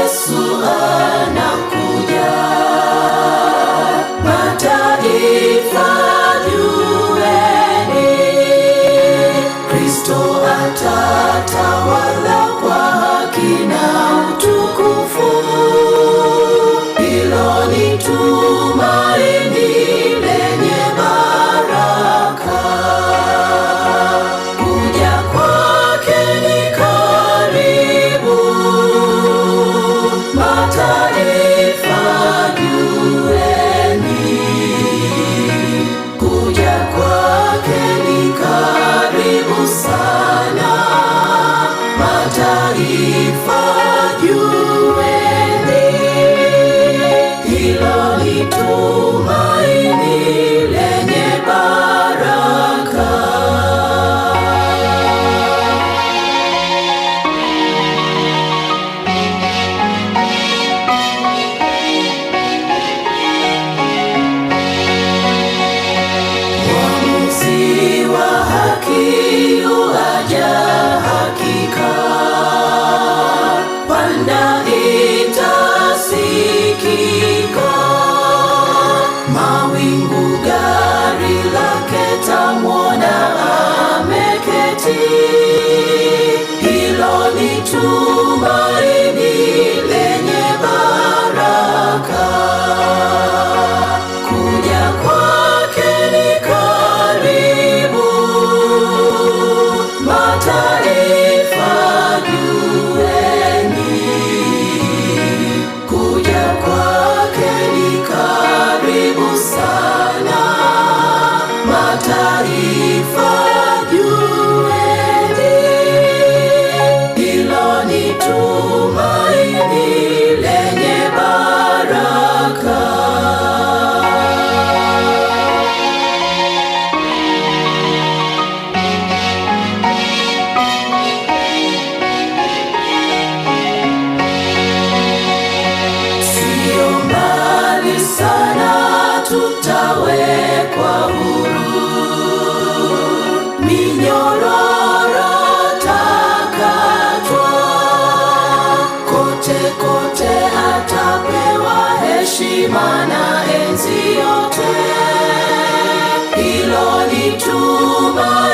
Yesu anakuja. Mataifa jueni, Kristo atatawala kwa haki na utukufu. Hilo ni tumaini lenye baraka. Kuja kwake ni karibu, mataifa jueni. Kuja kwake ni karibu sana, mataifa jueni. Hilo ni tumaini lenye baraka. Mwamuzi wa haki yuaja hakika, panda itasikika, mawingu gari lake tamwona ameketi. Hilo ni tumaini lenye baraka. Kuja kwake ni karibu, mataifa jueni. Kuja kwake ni karibu sana, mataifa jueni. Hilo ni tumaini lenye baraka. Sio mbali sana tutawekwa huru, minyororo takatwa, kote kote atapewa heshima na enzi yote. Hilo ni tumaini